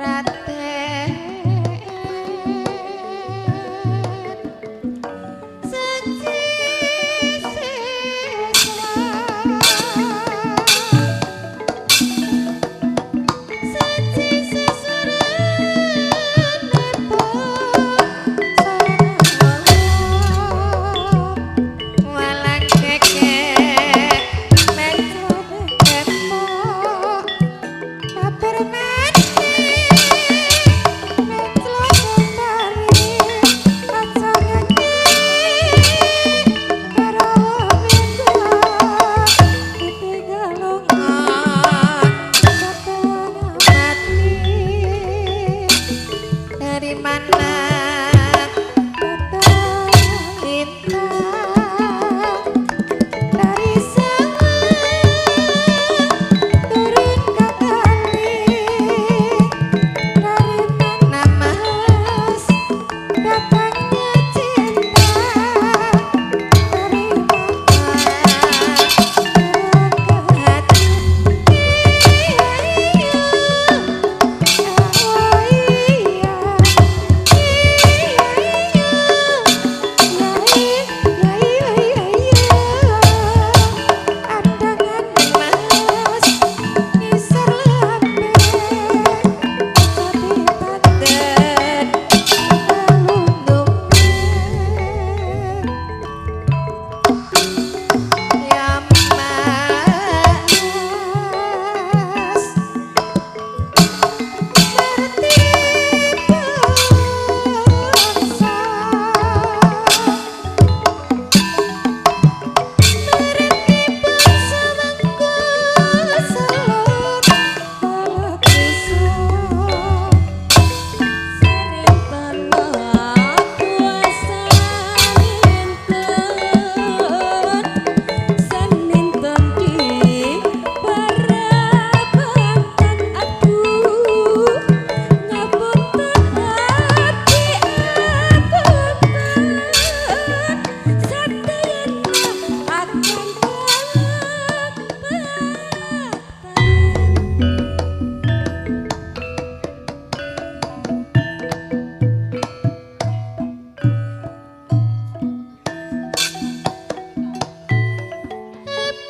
Raden Siji siswa Siji Walang kekek metu kabar mati menclok kembali aja nganti karo beda ditinggal lunga setengah mati. Dari mana datang cinta, dari sana turun ke kali, dari mana mas datangnya cinta, dari mana turun ke hati. Iya iya oh iya iya iya iya iya iya andangan mas ngisor lambe jadi paten kalundung. Ya mas ngerti bangsa, ngerti bangsa mangko selut balap desa. Kuasa ninten seninten di parabantan aduh ngapunten ati apunten sadayana akan kalepatan.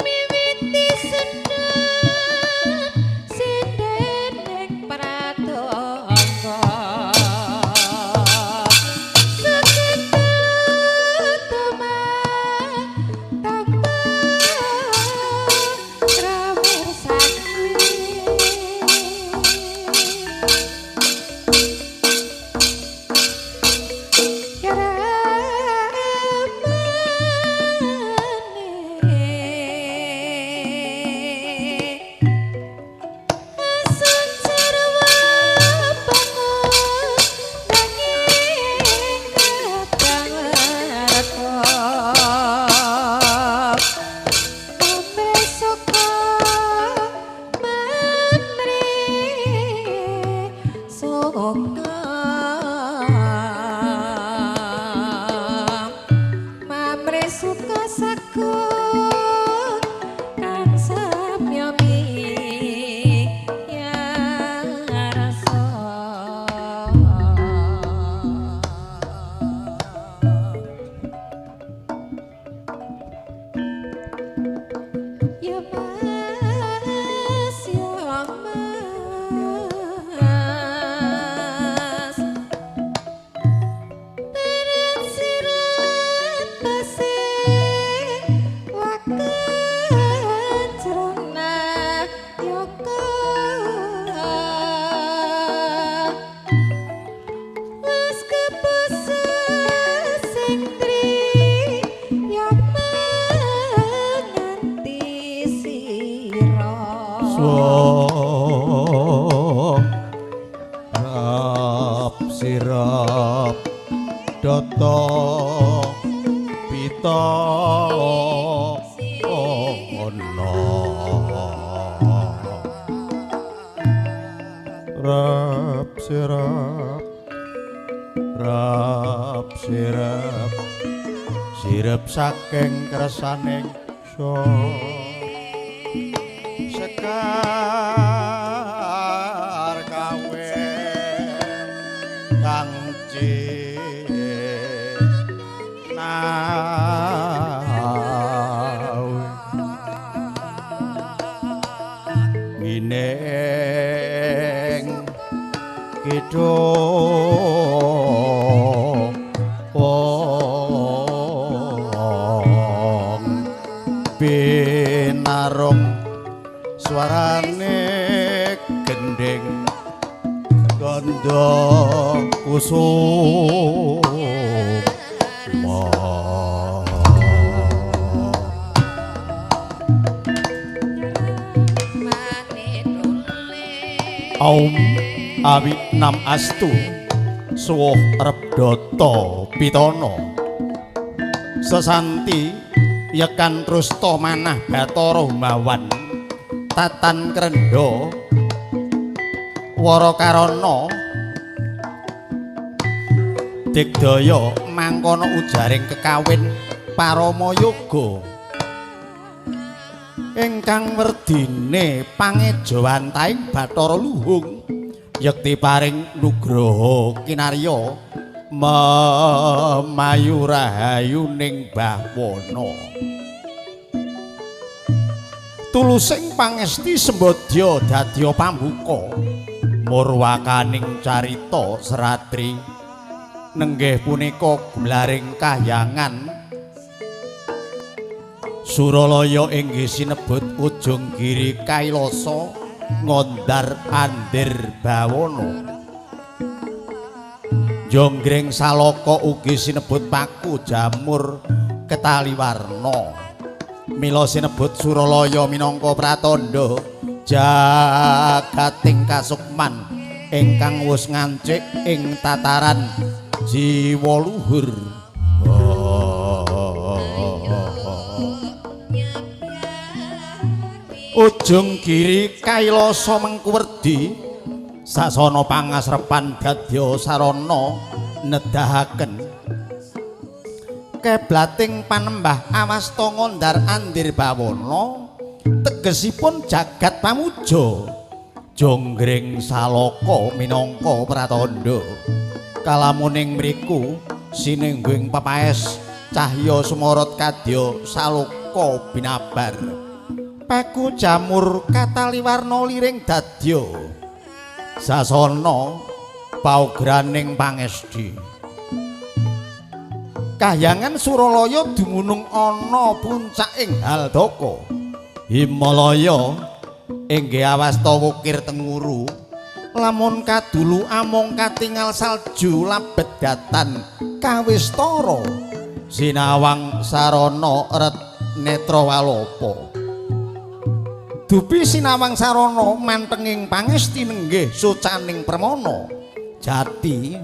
Miwiti seneng sindening pratangga sekedar tanpa tramirsani. Mamre suka sagun kang samya ya rasa. Ya mas, ya mas, Berat sirat pasir wakan cerna yoga Mas kepesa sing tri ya menganti sira. Rap sirap data pita ana rap sirap rap sirap sirap saking kersaning sekar kawe. Cinawi Ngining kidung wong pinarung suarane gending gandha kusuma. Aum awi nam astu suwuh rebdata pitana sesanti yekan trusta manah Bathara Humawan tatan krendha warakarana digdaya mangkono ujaring kekawin parama yoga ingkang werdine pangejawantahing Bathara Luhung yekti paring nugraha kinarya memayu rahayuning bawana. Tulusing pangesti sembadya dadya pambuka murwakaning carita seratri nenggih punika gumlaring kahyangan Suralaya inggih sinebut ujung giri Kailasa ngondar andir bawana. Jonggring Salaka ugi sinebut paku jamur ketaliwarna. Mila sinebut Suralaya minangka pratandha jagating kasukman ingkang wus ngancik ing tataran jiwa luhur. Ujung giri Kailasa mengkuwerdi sasana pangasrepan dadya sarana nedahaken keblating panembah awasta ngondar andir bawana tegesipun jagat pamuja. Jonggring Salaka minangka pratandha kalamuning mriku sinengguing pepaes cahya sumorot kadya saloka binabar paku jamur kataliwarna liring dadya sasana paugraning pangesti. Kahyangan Suralaya dumunung ana puncaking Haldaka Himalaya inggih awasta wukir tenguru lamun kadulu amung katingal salju labet datan kawistara sinawang sarana ret netra walopa. Dupi sinawang sarana mantenging pangesti nenggih sucaning permana jati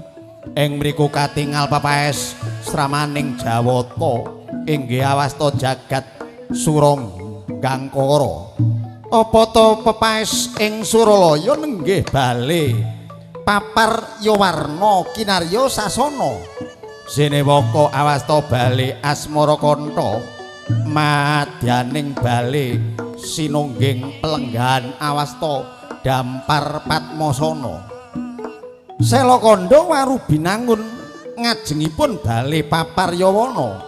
ing mriku katingal papaes sramaning Jawata inggih awasta jagat Suranggangkara. Apa ta pepaes ing Suralaya nenggih bale papar yawarna kinarya sasana sinewaka awasta bale asmarakantha madyaning bale sinungging pelenggahan awasta dampar padmasana. Selakandha waru binangun ngajengipun bale papar yawana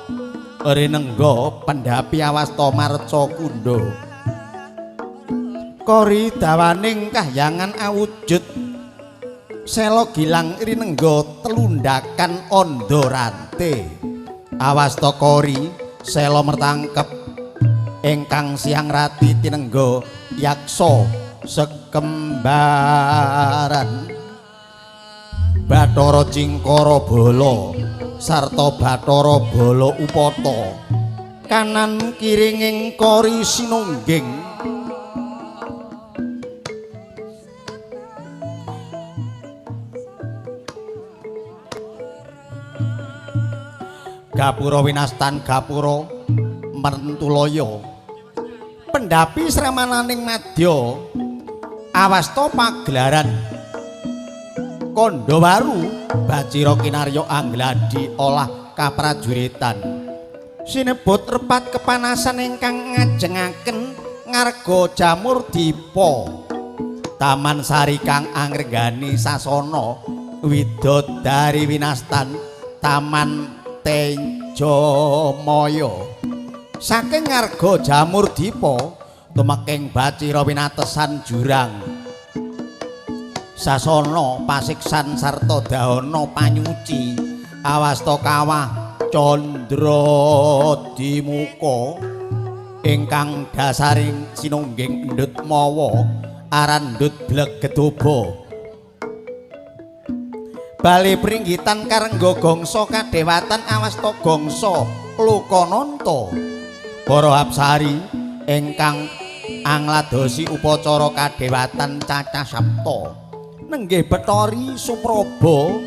rinengga pendhapi awasta marca kundha. Kori dawaning kahyangan awujud sela gilang rinengga telundhakan andha rante awasta kori sela mertangkep ingkang siang rati tinengga yaksa sekembaran Bathara Cingkara Bala sarta Bathara Bala Upata kanan kiringing kori sinungging gapura winastan gapura Merntulaya pendhapi sramananing madya awasta pagelaran Kandhawaru Bacira kinarya anggladi olah kaprajuritan sinebut repat kepanasan ingkang ngajengaken ngarga jamur dipa. Taman Sari kang angrenggani sasana Widodari winastan Taman Tejamaya. Saking ngarga Jamur Dipa tumeking bacira winatesan jurang sasana pasiksan sarta dahana panyuci awasta kawah candra dimuka ingkang dasaring sinungging endhut mawa aran ndut blegedoba bali pringgitan karengga gangsa kadewatan awasta gangsa lokananta para hapsari ingkang angladosi upacara kadewatan cacah sapta nenggih Bathari Supraba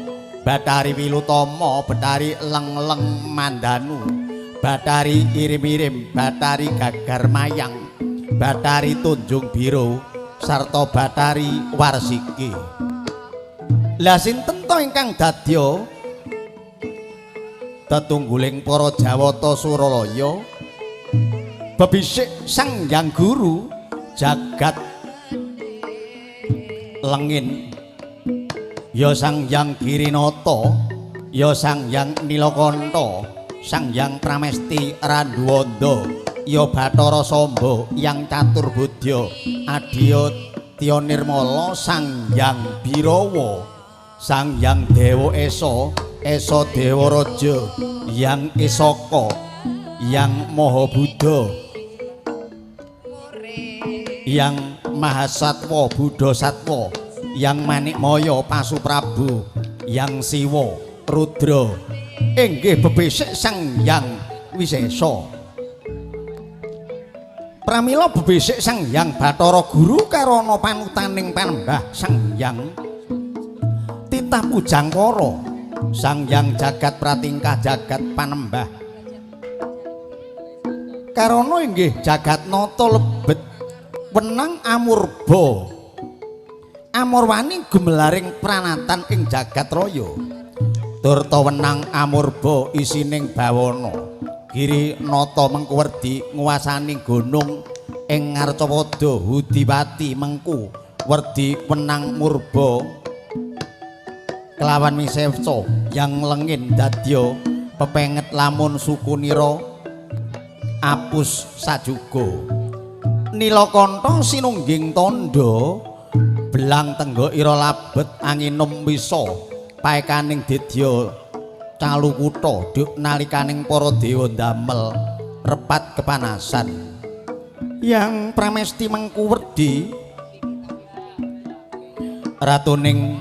Bathari Wilutama Bathari Lengleng Mandanu Bathari Irim-irim Bathari Gagar Mayang Bathari Tunjung Biru sarta Bathari Warsiki. Lah sinten to ingkang dadya tetungguling para Jawata Suralaya bebisik Sang Hyang Guru jagat lengin ya Sang Hyang Girinata ya Sang Hyang Nilakanta Sang Hyang Pramesti Randuwanda ya Bathara Samba Yang Catur Budya Adya Tya Nirmala Sang Hyang Birawa Sang Hyang Dewa Esa Esa Dewa Raja Yang Esaka Yang Maha Buddha Yang Mahasatwa Buddha Satwa Yang Manikmaya Pasuprabu Yang Siwa Rudra inggih bebesik Sang Hyang Wisesa. Pramila bebesik Sang Hyang Bathara Guru karana panutaning panembah Sang Hyang titah pujangkara Sang Hyang jagat pratingkah jagat panembah karana inggih jagat nata lebet wenang amurba amurwani gumelaring pranatan ing jagat raya turta wenang amurba isining bawana giri nata mengkuwerdi nguwasani gunung ing Ngarcapada Hudiwati mengku werdi wenang murba kelawan wisesa yang lengin dadya pepenget lamun sukunira apus sajuga Nilakanta sinungging tandha belang tenggak ira labet anginum wisa paekaning dedya calukutha duk nalikaning para dewa ndamel repat kepanasan Yang Pramesti mengku werdi ratuning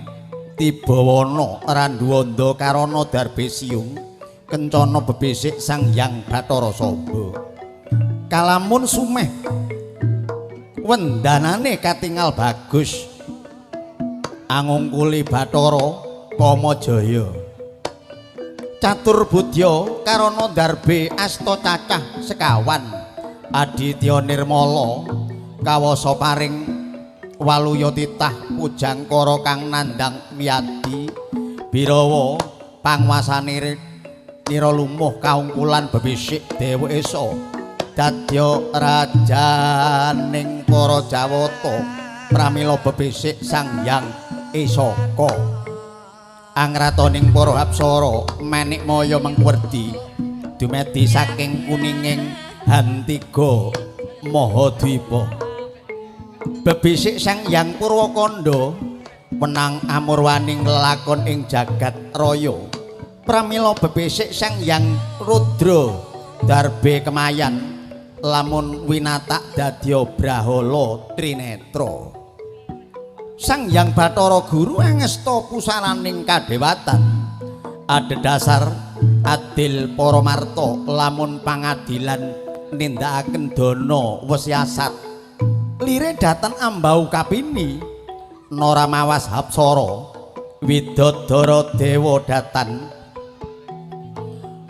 Tibawana Randuwanda karana Darbesiung kencana bebesik Sang Hyang Bathara Samba kalamun sumeh wendanane katingal bagus angungkuli Bathara Kamajaya catur budya karana darbe asta cacah sekawan aditya nirmala kawasa paring waluya titah pujangkara kang nandhang wiyadi birawa panguasane nira lumuh kaungkulan bebisik Dewa Esa dadya rajaning para Jawata pramila bebisik Sang Hyang Esaka angratoning para Apsara Manikmaya mengkuwerdi dumadi saking kuninging Hantiga Mahadwipa bebisik Sang Hyang Purwakanda wenang amurwaning lelakon ing jagat raya pramila bebisik Sang Hyang Rudra darbe kemayan lamun winatak dadya brahala trinetra Sang Hyang Bathara Guru angesta pusaraning kadewatan adhedhasar adil paramarta lamun pangadilan nindakaken dana wesiasat lire datan ambau kapini nora mawas hapsara widodara dewa datan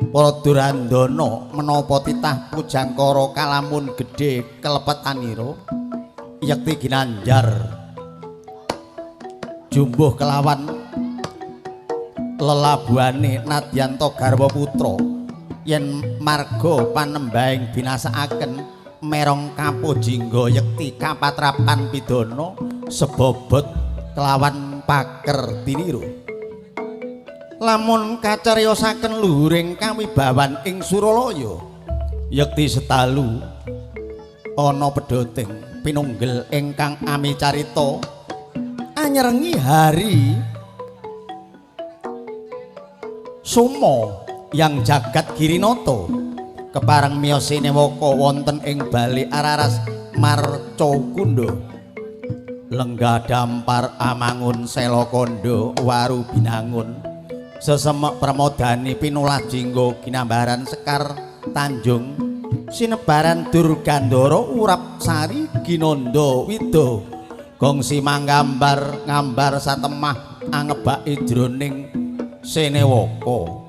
para durandana menapa titah pujangkara kalamun gedhe kelepetanira yekti ginanjar jumbuh kelawan lelabuhane nadyanta garwa putra yen marga panembahing binasakaken merong kapujingga yekti kapatrapan pidana sebobot kelawan paker tinira. Lamun kacariyosaken luhuring kawibawan ing Suralaya, yekti setalu ana pedhoting pinunggel ingkang amicarita anyerengi hari Suma yang jagat Girinata kepareng miyos sinewaka wonten ing Bale Araras Marcakunda. Lenggah dampar amangun Selakanda waru binangun sesemek pramodani pinulah jingga ginambaran sekar tanjung sinebaran Durgandara urap sari ginanda wida gongsi manggambar ngambar satemah angebaki jroning senewaka.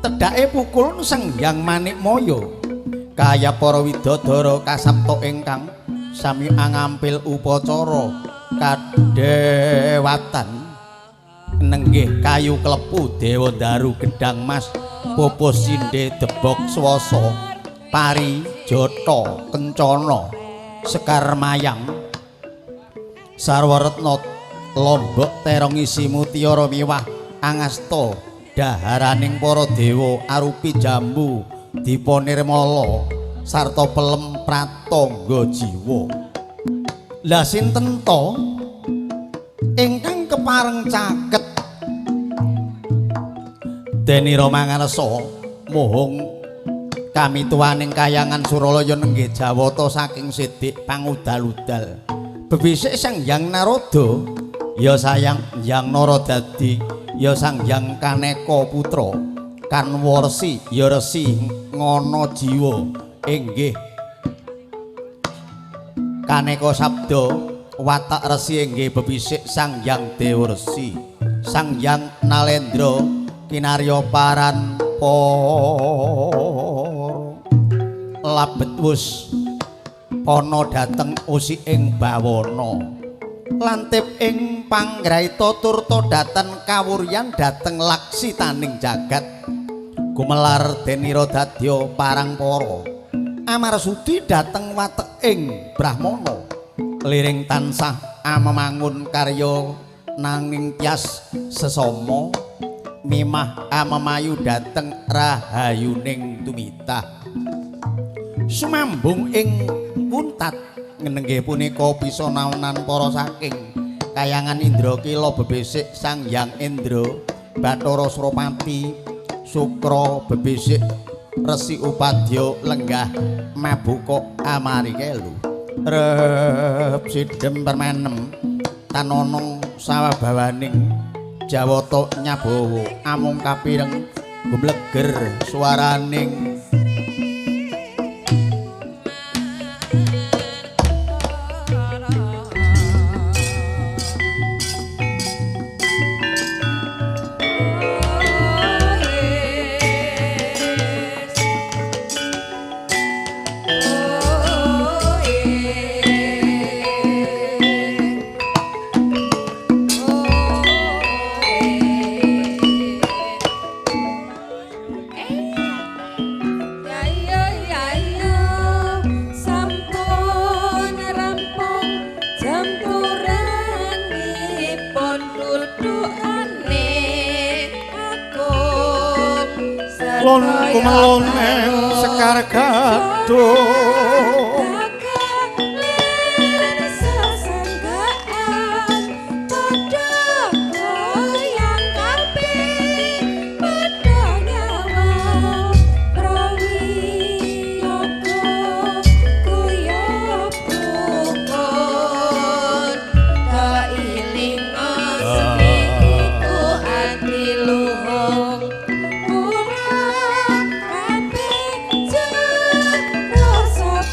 Tedhake pukul Sang Hyang Manikmaya kaya para widodara kasapta ingkang sami angampil upacara kadewatan nenggih kayu klepu dewa daru gedang mas pupus sinde debok swasa pari jata kencana sekar mayang sarwa retna lombok terong isi mutiara miwah angasta daharaning para dewa arupi jambu dipa nirmala sarta pelem pratangga jiwa. Lah sinten ta ingkang kepareng caket denira manganesa muhung kamituwaning kayangan Suralaya nenggih Jawata saking sidik pangudal-udal. Bebisik Sang Hyang Narada ya sayang Hyang Naradadi ya Sang Hyang Kaneka Putra Kanwa Resi ya Resi Ngana Jiwa inggih Kaneka Sabda watak resi inggih bebisik Sang Hyang Dewa Resi Sang Hyang Nalendra kinarya paran para labet wus ana dhateng usiking bawana lantip ing panggraita turta dhateng kawuryan dhateng laksitaning jagat gumelar denira dadya parang para amarsudi dhateng wateking brahmana liring tansah amemangun karya nanging tyas sesama mimah amemayu dhateng rahayuning tumitah sumambung ing puntat ngenenggih punika bisa naonan para saking kayangan Indrakila bebesik Sang Hyang Indra Bathara Surapati Sukra bebesik Resi Upadya lenggah mabuka amarikelu rep sidhem permenem tanana sawabawaning Jawata nyabawa amung kapireng gumleger swaraning kumelone sekar gadung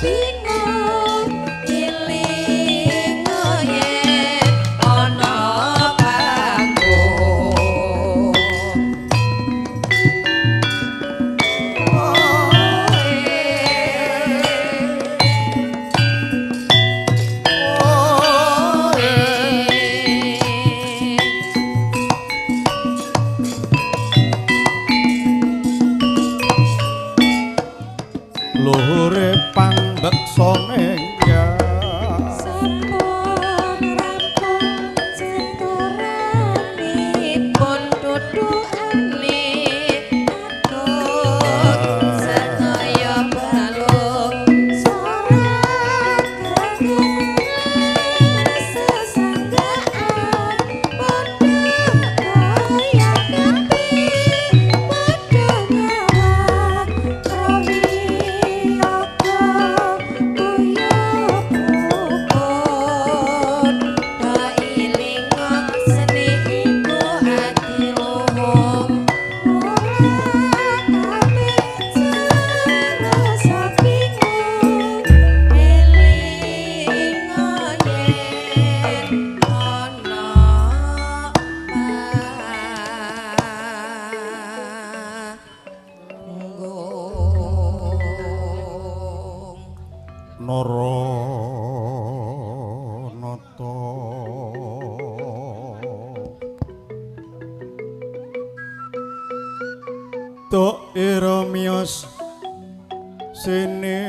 Be Tok ira miyos sene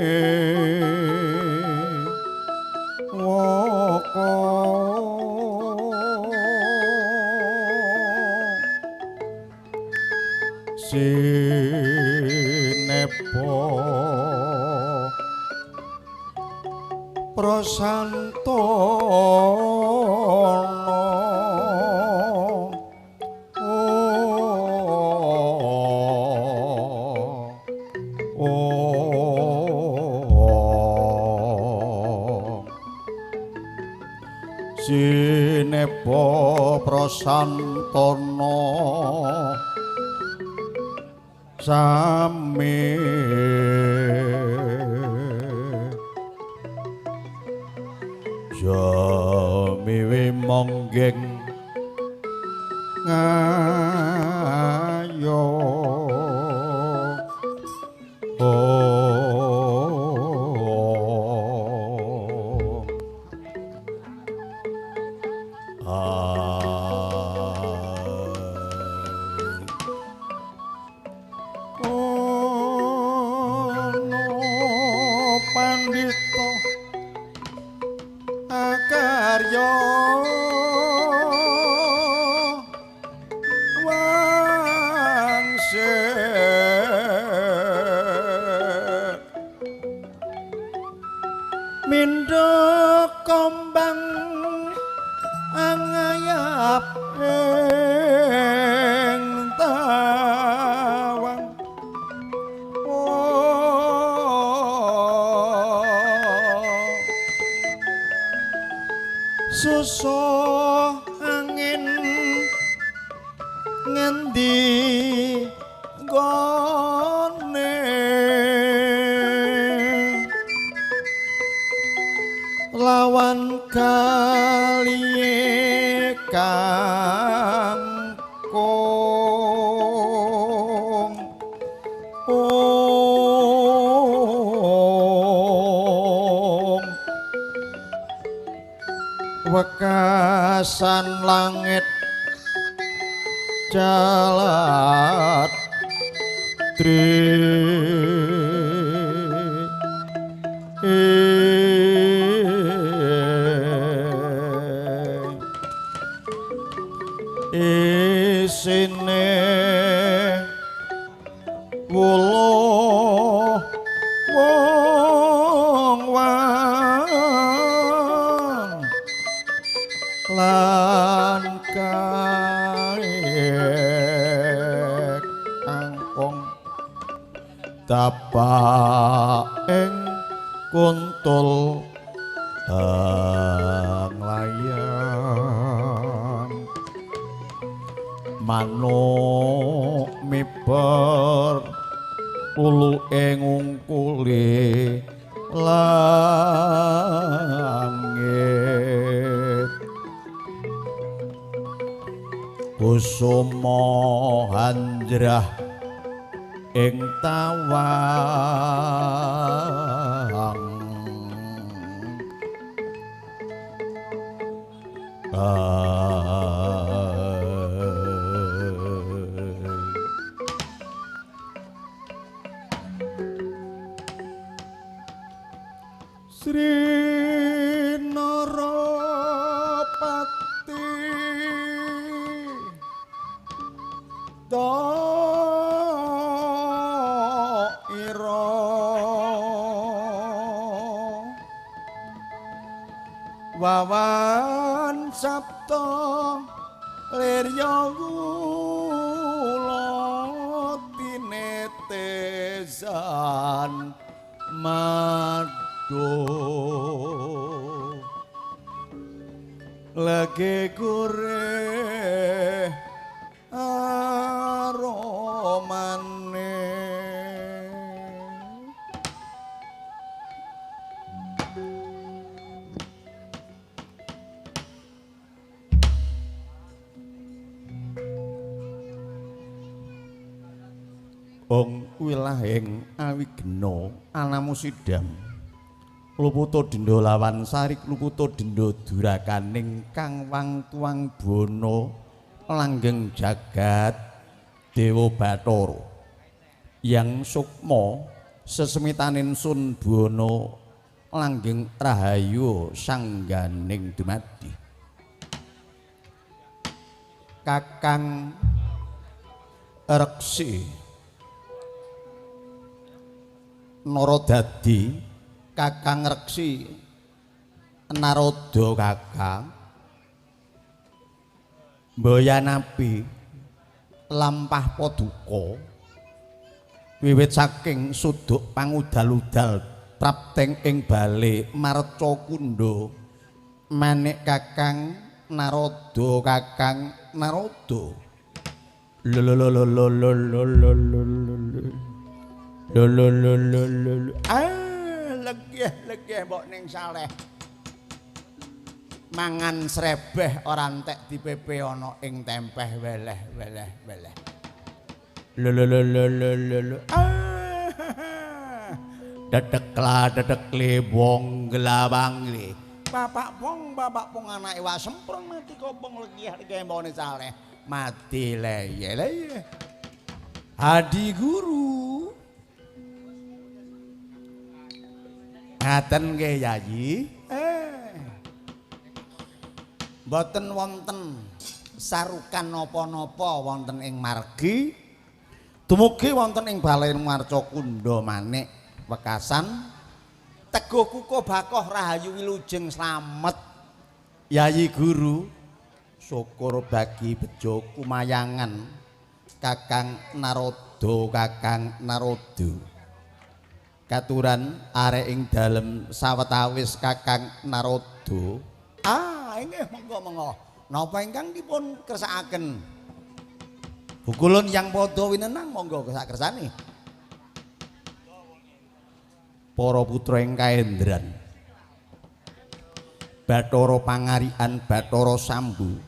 waka sinepa prasantana. Sinepa prasantana sami jamiwe monggeng ngayo. Suso angin ngendi gone lawan kaliye kangkung. Wekasan langit jalat tri isine wuluh wong wang lan kaek angkong tapak ing kuntul nglayang manuk miber uluke ngungkuli langit kusuma hanjrah ing tawang Sri Narapati Daira Wawan Sabta Lirya Kula tinetesan madu lagi gurih aromane. Ong wilahing awigena anamu sidam luputa denda lawan sarik luputa denda durakaning kang wang tuang bono langgeng jagat dewa bathara. Yang Sukma sesemitanin Sun Buana langgeng rahayu sangganing dumadi. Kakang Reksi Naradadi, Kakang Reksi Narada Kakang Mbayanapi lampah paduka wiwit saking suduk pangudal-udal prapteng ing bale Marca Kunda manik Kakang Narada Kakang Narada. Lho lho lho lho lho lho lho lho lho lho lho lho lho. Ah, legeh-legeh mbok ning saleh. Mangan srebeh ora entek dipepe ana ing tempeh weleh weleh weleh. Lho lho lho lho lho lho. Ah. Dedekla dedekle wong glawangle. Bapak pong anake wak semprong mati kopong legeh-legeh mbok ning saleh. Mati leye leye. Hadi guru. Ngaten nggih Yayi. Mboten wonten sarukan napa-napa wonten ing margi. Dumugi wonten ing Balai Marca Kunda Manik wekasan teguh kukuh bakoh rahayu wilujeng slamet. Yayi guru syukur bagi bejo kumayangan Kakang Narada Kakang Narada. Katuran arek ing dalem sawetawis Kakang Narada. Ah, inggih monggo monggo. Napa ingkang dipun kersakaken? Bukulun yang padha winenang monggo kesak-kersane. Para putra ing kaendran. Bathara Pangarikan, Bathara Sambu,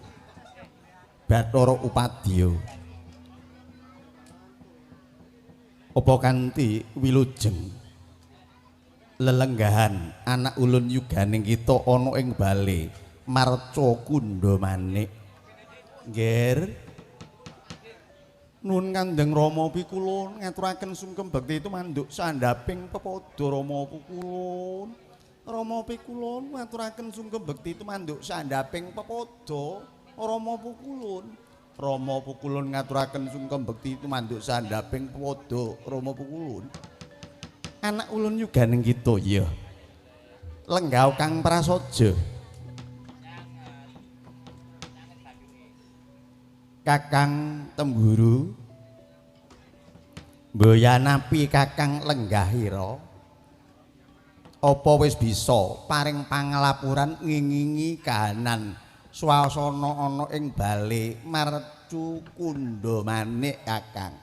Bathara Upadya. Apa kanthi wilujeng lelenggahan anak ulun yuganing kita ana ing bale Marca Kunda Manik. Nggih. Nun Kanjeng Rama pikulun ngaturaken sungkem bekti tumanduk sandhaping pepadha Rama pikulun. Rama pikulun ngaturaken sungkem bekti tumanduk sandhaping pepadha Rama pikulun. Rama pikulun ngaturaken sungkem bekti tumanduk sandhaping pepadha Rama pikulun. Anak ulun yuganing kita ya. Lenggah kang prasaja. Kakang Temburu Mbayanapi Kakang Lenggahira apa wis bisa paring panglapuran ngingingi kahanan swasana ana ing bale Marcu Kunda Manik Kakang.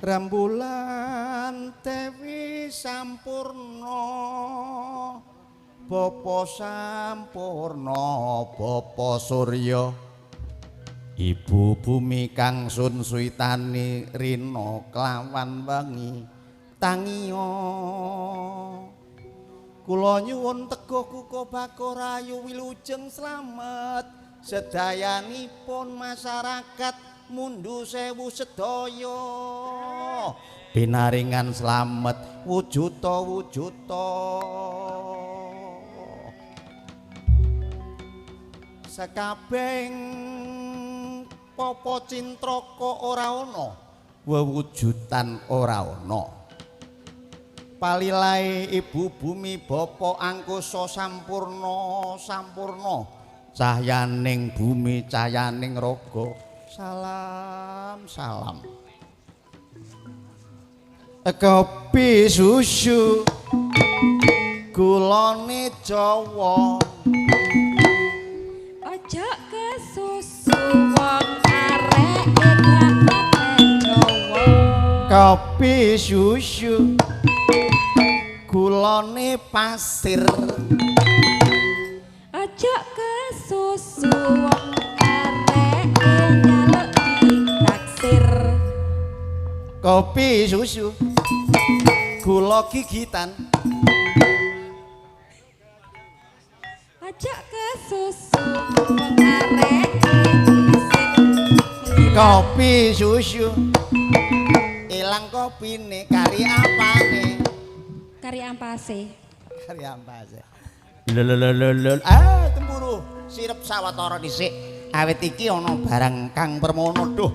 Rembulan Dewi sampurna, Bapa sampurna, Bapa Surya, Ibu bumi kang sun suwitani rina kelawan wengi tangiya. Kula nyuwun teguh kukuh bakoh rayu wilujeng slamet sedayanipun masyarakat mundu sewu sedaya pinaringan slamet wujuda wujuda sekabehing papa cintraka ora ana wewujudan ora ana palilahe ibu bumi bapa angkasa sampurna sampurna cahyaning bumi cahyaning raga. Salam salam. Kopi susu gulane Jawa aja kesusu wong areke gak Jawa. Kopi susu gulane pasir aja kesusu wong areke njaluk ditaksir. Kopi susu Gula gigitan. Aja kesusu wong areke isin. Kopi susu. Ilang kopine kari apane? Kari ampase. Kari ampase. Lho lho lho lho. Ah, temburu sirep sawetara dhisik. Awit iki ana barang kang permono duh.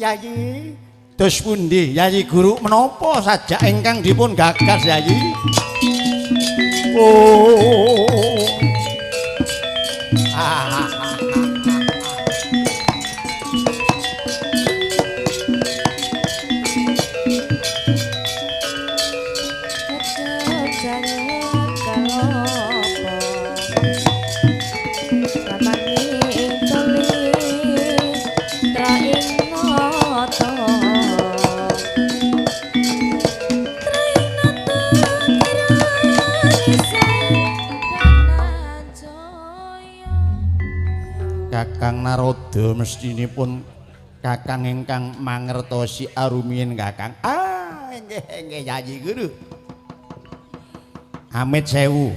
Yayi, dos pundi Yayi Guru menapa sajak ingkang dipun gagas Yayi? Oh. Ah. Kakang Narada mestinipun kakang ingkang mangertosi arumiyin kakang. Ah, nggih nggih Yayi Guru. Amit sewu.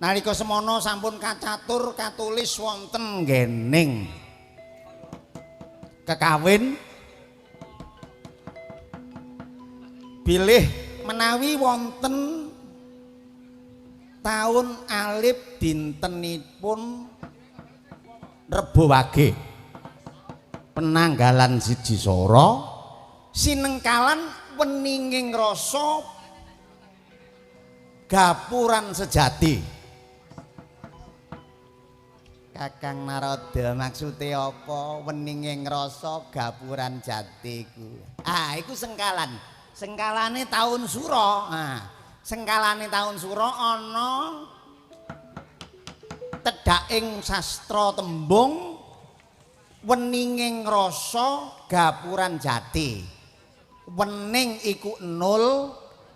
Nalika semono sampun kacatur katulis wonten nggening kekawin bilih menawi wonten taun alif dintenipun Rebo Wage penanggalan 1 Sora sinengkalan weninging rasa gapuran sejati. Kakang Narada maksude apa weninging rasa gapuran jati ku? Ah, iku sengkalan. Sengkalane taun Sura. Ah, sengkalane taun Sura ana tedhaking sastra tembung weninging rasa gapuran jati. Wening iku 0,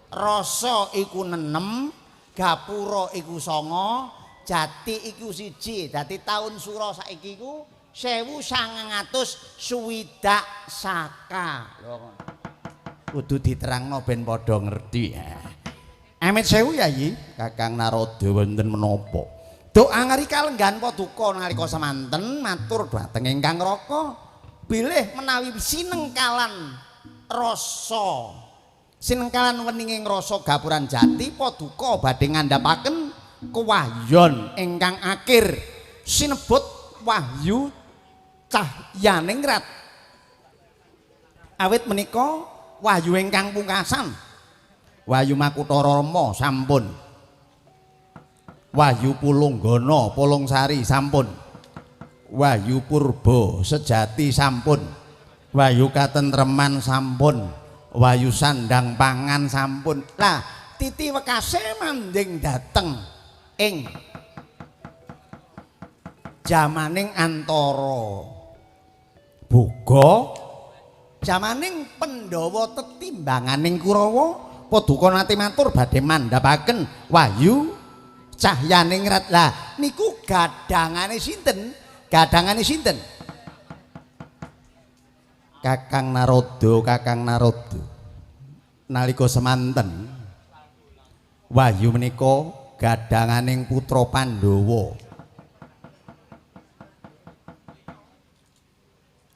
rasa iku 6, gapura iku 9, jati iku 1. Dadi taun Sura saiki iku 1960 saka. Lho kudu diterangno ben padha ngerti. Amit sewu Yayi, Kakang Narada wonten menapa? Doa ngarika lenggahan paduka nalika semanten matur dhateng ingkang raka bilih menawi sinengkalan rasa sinengkalan weninging rasa gapuran jati paduka badhe ngandhapaken kewahyon ingkang akhir sinebut wahyu cahyaningrat. Awit menika wahyu ingkang pungkasan wahyu Makutha Rama sampun, Wahyu Pulunggana Pulungsari sampun, Wahyu Purba Sejati sampun, Wahyu Katentreman sampun, Wahyu Sandang Pangan sampun. Lah titi wekase manding dateng ing jamaning antara boga jamaning Pandhawa tetimbanganing Kurawa paduka nate matur badhe mandhapaken wahyu cahyaningrat. Lah niku gadhangane sinten? Gadhangane sinten? Kakang Narada, Kakang Narada. Nalika semanten wahyu menika gadhanganing putra Pandhawa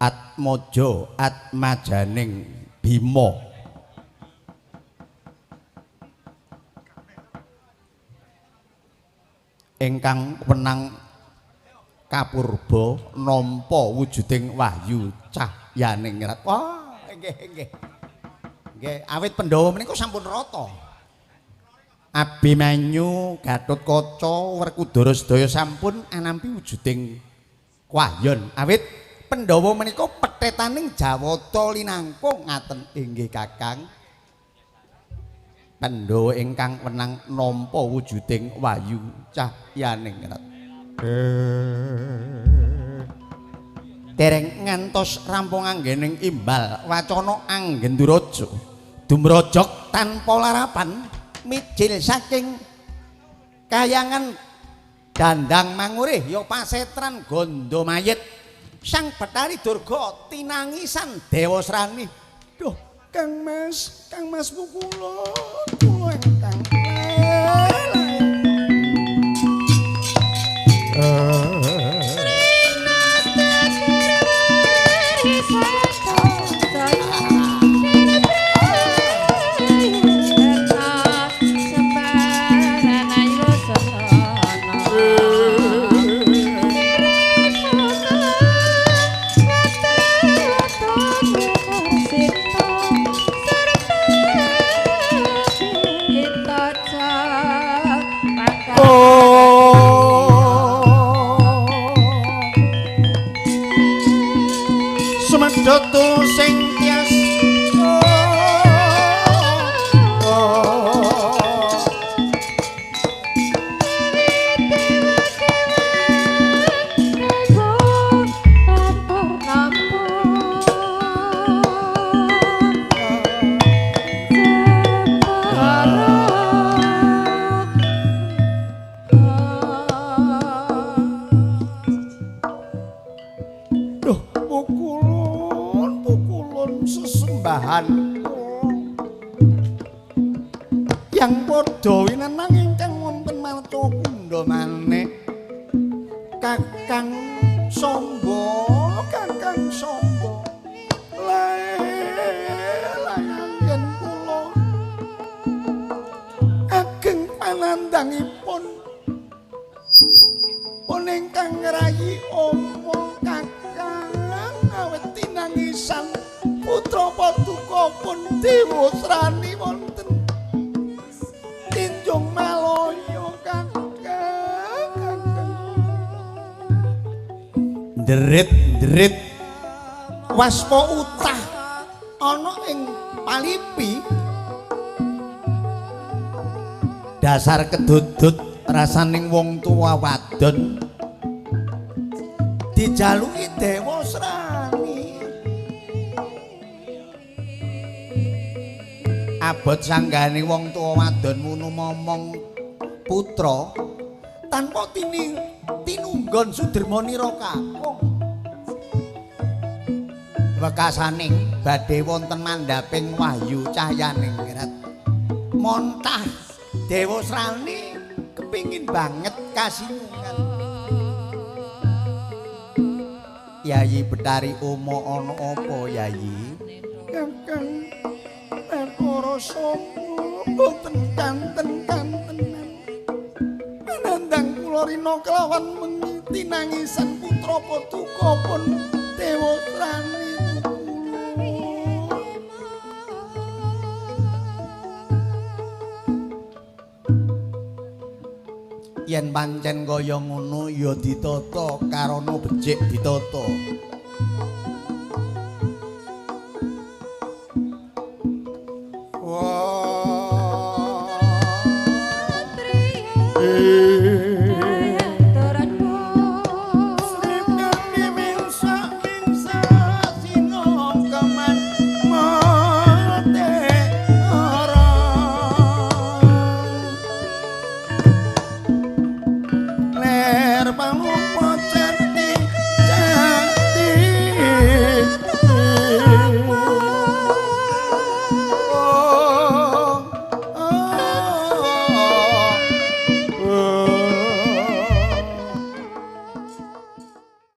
Atmaja atmajaning Bima. Ingkang wenang kapurba nampa wujuding wahyu cahyaningrat. Wah, nggih nggih. Nggih, awit Pandhawa menika sampun rata. Abimanyu, Gatotkaca, Werkudara sedaya sampun anampi wujuding wahyon. Awit Pandhawa menika pethetaning Jawata linangkung ngaten inggih Kakang. Pandhawa ingkang wenang nampa wujuding wahyu cahyaningrat. Dereng ngantos rampung anggening imbal wacana anggenduraja dumrojok tanpa larapan mijil saking kayangan dandang mangurih ya pasetran gondo mayit Sang Bathari Durga tinangisan Dewasrani. Duh, Kang Mas, Kang Mas pukulun, kula ingkang yang padha winenang ingkang wonten Marca Kundha manik Kakang Samba, Kakang Samba lae yen kula ageng panandhangipun pun ingkang ngrayi omong Kakang awet tinangisan putra paduka pun dewasrani wonten Tinjung Malaya Kakang. Ndrit-ndrit waspa utah ana ing palipi dasar kedudut rasaning wong tuwa wadon dijaluki Dewasrani. Abot sanggane wong tuwa wadon munu momong putra tanpa tinunggon sudermanira kakung. Wekasaning badhe wonten mandhaping wahyu cahyaning rat montah Dewasrani kepingin banget kasinungan. Yayi Betari Uma ana apa Yayi? Kakang Bathara Samba boten kanten-kantenan. Panandhang kula rina kelawan wengi tinangisan putra paduka pun Dewasrani pukulun. Yen pancen kaya ngono ya ditata karana becik ditata.